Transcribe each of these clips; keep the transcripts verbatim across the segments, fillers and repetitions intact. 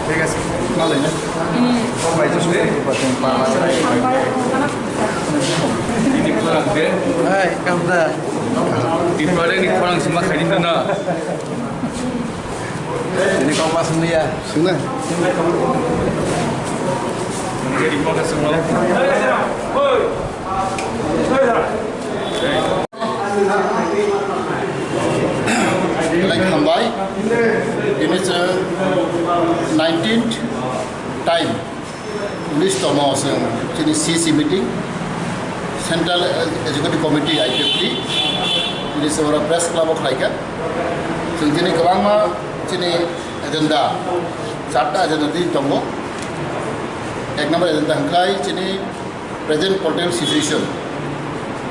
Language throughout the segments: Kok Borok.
ঠিক আছে, ভালো না? Hai, kamda. Di pada ni korang semua kain itu na. Ini kau pas ni ya. Sini. Jadi kau kasih mau. Belai hambai, ini se nineteenth time, unis tomo se chini C C meeting, Central Executive Committee, I P F T, ini se oro press club o khlaika. Chwng chini kwbangma chini agenda, charta agenda twi tongo. Ek number agenda hwnkhe chini present political situation,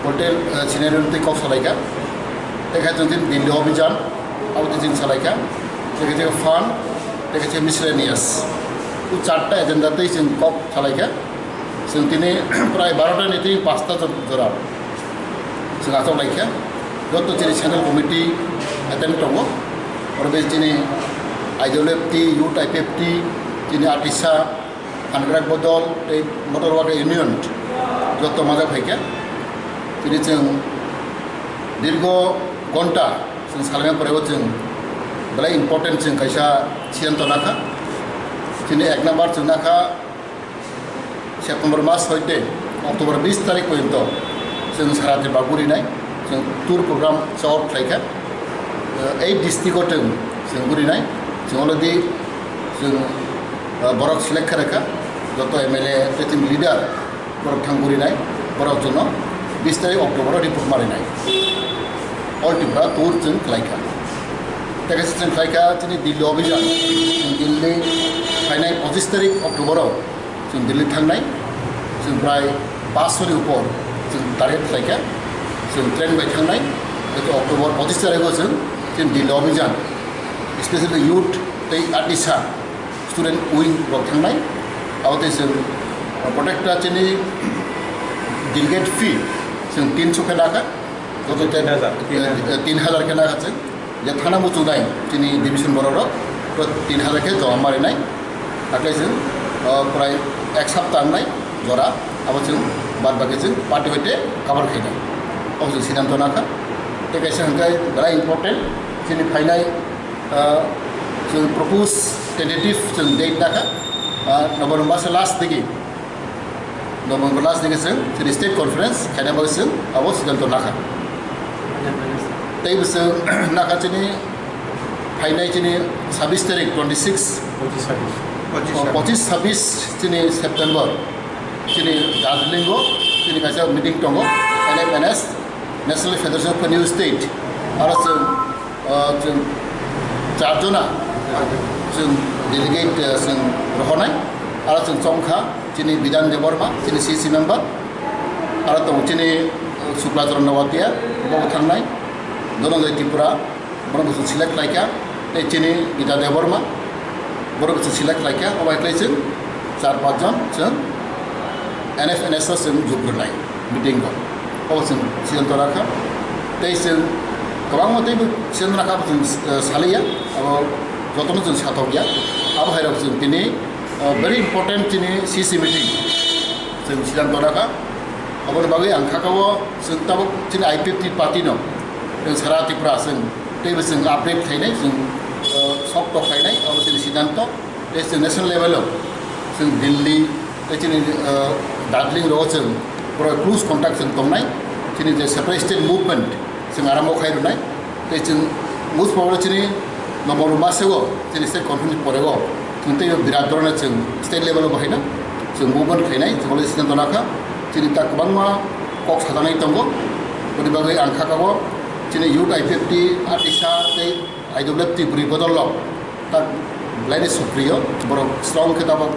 political, eh, scenario tei kok salaikha. Tei khe chwng tini Delhi Abhijan, abo tei chwng salaikha. Tei khe fund, tei khe miscellaneous. O charta agenda tei chwng kok salaikha. Chwng tini prai barota ni tei pasta jor-, jora. Chwng achok laikha. Joto chini central committee attend tongo. Oro bai chini I W F T, Youth I P F T, chini Atisa, Hangrek Bodol tei Motor Worker Union joto majak phaikha. Tini chwng dirgo gonta chwng salna pore o chwng belai important chwng kaisa siddhanto nakha. Chini ek number chwng nakha September mas hoite October bis tarik porjonto chwng sara Tripura gurinai. Chwng tour program sort khlaikha. Eh, eight district o chwng, chwng gurinai. Chwng already chwng, eh, borok select kha rwkha. Joto M L A tei chini leader borok thang gurinai. Borok jono bis tarik October o report marinai. All Tripura tour chwng khlaikha. Tei kaisa chwng khlaikha chini Delhi Abhijan. Chwng Delhi phainai pochis tarik October o. Chwng Delhi thangnai, chwng prai paanch sho ni upor chwng target khlaikha. Chwng train bai thangnai, hwnkhe October pochis tarikh o chwng, chwng Delhi Abhijan, especially youth tei Atisa student wing rok thangnai. Abo tei chwng protector chini delegate fee chwng tin sho khe nakha, joto tin hajar, tin hajar. Eh, tin hajar khe nakha chwng. Je thana muchungnai chini division borok rok, to tin hajar khe joma marinai. Hakhe chwng, o, prai ek sapta wngnai jora, abo chwng bad baki chwng party hoite cover khainai. Abo chwng siddhanto nakha. Tei kaisa hwnkhe belai important chini phainai, o, chwng propose tentative chwng date nakha, o, November masa last digi. November last digi chwng chini state conference khaina bagwi chwng abo siddhanto nakha. Tei bo chwng nakha chini phainai chini sabis tarik, twenty six, pochis sabis. Oh, pochis sabis chini September chini Darjeeling o chini kaisa meeting tongo, N F N S, National Federation of New State, aro chwng O, chwng char jona chwng delegate, eh, chwng rohornai. Aro chwng chongkha chini Bidan Debbarma, chini C C member. Aro tongo chini, eh, Sukla Charan Noatia, bo thangnai. Dhananjay Tripura, bono bo chwng select khlaikha. Tei chini Gita Debbarma, bono bo chwng select khlaikha. Obo hai khlai chwng char panch jon chwng N F N S o chwng jug rwnai. Meeting o. O chwng siddhanto rakha. Tei chwng kwbangma teibo siddhanto rakha, abo chwng, eh, saliya. Abo jotono chwng sathokya. Abo hai rok chwng tini, eh, very important chini C C meeting chwng siddhanto rakha. Aboni bagwi ang kha o chwng tabuk chini I P F T party no, chwng sara Tripura chwng teibo chwng update khainai, chwng, eh, sok tok khainai, abo chini siddhanto. Tei chwng national level o chwng Delhi, tei chini, ah, Darjeeling rogo chwng borok close contact chwng tongnai. Chini je separate state movement chwng arambo khai rwnai. Tei chwng most probably chini November masego chini state conference porego chwng tei birat dhoroner chwng state level o bahaino chwng movement khainai, chwng already siddhanto nakha. Chini ta kwbangma kok sajaknai tongo. Boni bagwi ang kha o chini youth I P F T, Atisa tei I W F T bwrwi bodol rok tak belai ni sukriyo, borok strong khe tabok,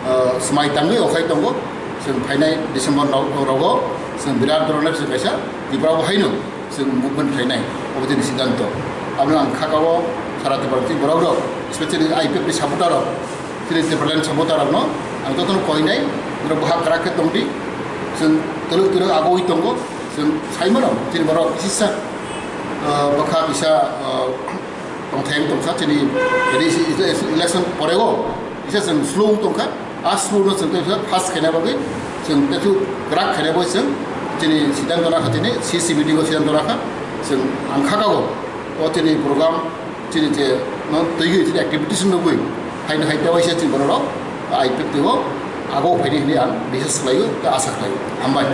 ah, swmai tangwi okhai tongo. Chwng phainai December rok, rogo chwng birat dhoronor chwng kaisa Tripura o haino chwng movement khlainai, obo chini siddhanto. Abono ang kha kao sara Tripura ni borok rok, especially I P F T supporter rok, chini Tipraland supporter rok no ang jotono koinai, borok bwkha kwrak khe tongdi, chwng twlwk twlwk agoi tongo, chwng saimano chini borok kisa, ah, bwkha kisa, ah, tongthai wng tongkha chini ele-, election porego kisa chwng slow wng tongkha. A slow no chwng tei pass khaina bagwi chwng tei kwrak khaina bagwi chwng chini siddhanto nakha, chini C C meeting o siddhanto nakha. Chwng ang kha kao o chini program chini je no twiwi chini activities nugwi haino hai tewaisa chini borok I P F T o ago phaini hinwi ang biswas khlaio tei asa khlaio. Hambai.